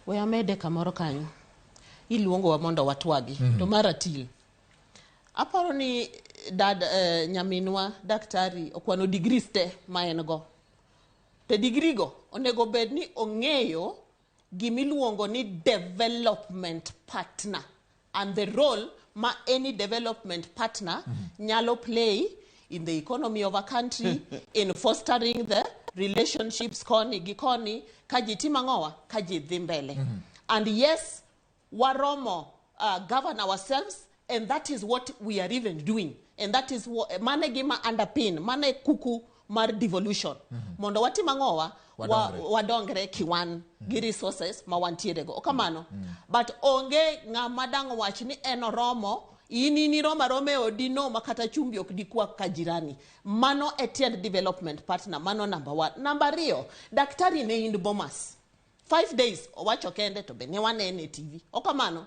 We amede kamoro kanyo. Iluongowa mondo watwagi. To mar atil. Aparo ni dad, nyaminwa daktari okwano degrees te ma en go. To degree go onego bed ni ong'eyo gimiluongo ni development partner and the role ma any development partner nyalo play in the economy of a country, in fostering the relationships koni gi koni, ka ji timo ang'owa, ka ji dhi mbele. And yes, waromo govern ourselves, and that is what we are even doing, and that is what mane gima underpin mane kuku mar devolution mondo watim ang'owa, Wadongre. Wadongre kiwan gi resources ma wantiere go okamano. But onge ng'ama dang' wach ni en oromo in iromo aroma e odi no ma kata chumbi ok dikwak ka jirani. Mano e tiend development partner. Mano number one. Number ariyo, daktari ne in Bomas 5 days owacho kende to be ne wanene e TV okamano.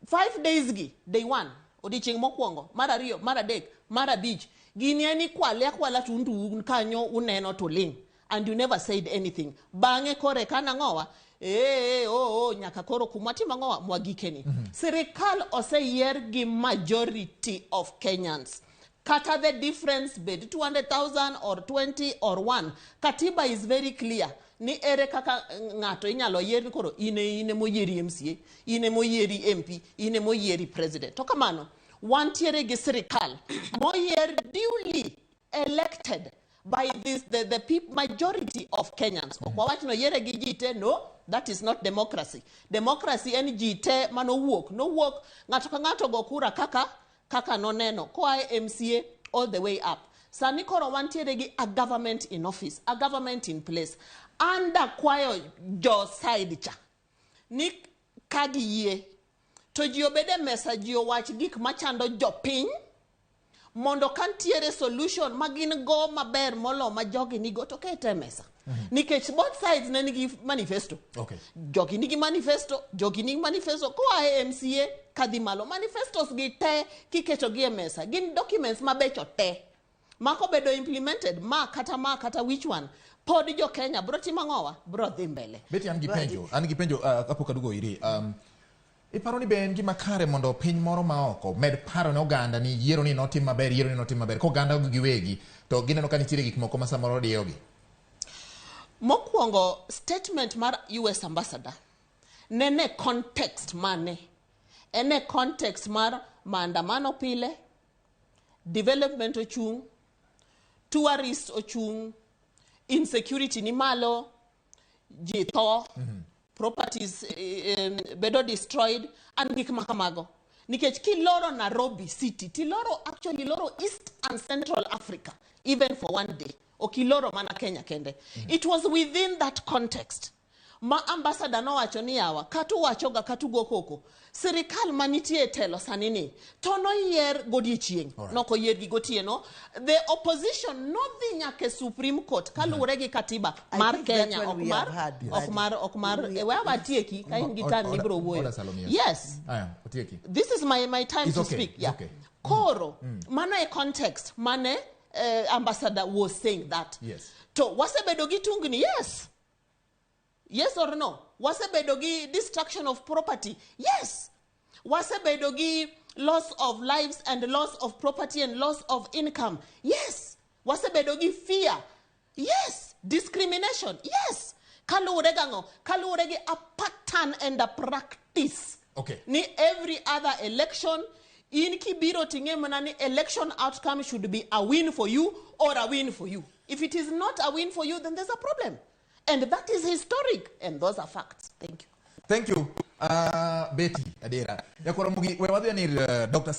5 days gi day one, odiochieng' mokwongo, mar ariyo, mar adek, mar abich, gini en ikwale akwala to un to un kanyo uneno to ling and you never said anything. Bang'e kore kanang'owa ee oh, oh, nyaka koro kumwa timo ang'owa mwagikeni. Sirikal oseyier gi majority of Kenyans, kata the difference bed 200,000 or 20 or 1. Katiba is very clear ni ere kaka ng'ato inyalo yier ni koro ine moyieri MCA, ine moyieri MP, ine moyieri president. To kamano wantiere gi sirikal moyier, duly elected by the majority of Kenyans. Ok wawach noyiere gi ji te. No, that is not democracy. Democracy en ji te manowuok nowuok, ng'ato ka ng'ato go kura kaka noneno koa e MCA all the way up. Sani koro wantiere gi a government in office, a government in place. An dakwayo jo side cha ni ka giyie to ji obed e mesa, ji owach gik machando jopiny mondo ka ntiere solution ma gin go maber molo ma jogi nigo to kete e mesa, nikech both sides ne nigi manifesto. Jogi nigi manifesto, jogi nigi manifesto koa e MCA kadhi malo. Manifestos gi te kiketogi e mesa gin documents mabecho te ma kobedo implemented ma kata which one, pod jo Kenya bro timo ang'owa, bro dhi mbele. Beti, an gi penjo, an gi penjo kapok aduogo iri. Iparo ni be en gima kare mondo piny moro ma oko med paro ne oganda ni yiero ni notim maber, yiero ni notim maber, koganda giwegi to gineno ka nitiere gik moko ma samoro diyogi? Mokwongo, statement mar US ambassador nene context mane en e context mar maandamano pile, development ochung', tourist ochung', insecurity ni malo, ji tho, properties bedo destroyed and gik ma kamago. Nikech kiloro Nairobi city tiloro, actually loro East and Central Africa even for one day, ok iloro mana Kenya kende. It was within that context ma ambassador nowacho ni yawa, kata uwachoga kata ugo koko, sirikal manitie e telo sani ni to noyier godiechieng', nokoyier gi gotieno. The opposition nodhi nyaka e Supreme Court kaluwore gi katiba mar Kenya, ok mar ok mar ok mar we awatieki ka in gi time nibiro wuoyo. Yes. Aya, otieki. This is my time It's to okay. speak. It's Yeah. okay. Koro mano e context mane ambassador was saying that. To wasebedo gi tungni, yes. Yes or no? Wasebedo gi destruction of property, yes. Wasebedo gi loss of lives and loss of property and loss of income, yes. Wasebedo gi fear, yes. Discrimination, yes. Kaluwore gang'o? Kaluwore gi a pattern and a practice ni every other election in kibiro ting'e mana ni election outcome should be a win for you or a win for you. If it is not a win for you, then there's a problem, and that is historic and those are facts. Thank you. Thank you, Betty Adera. Nyakwara Mugi, we wadhi ni Dr.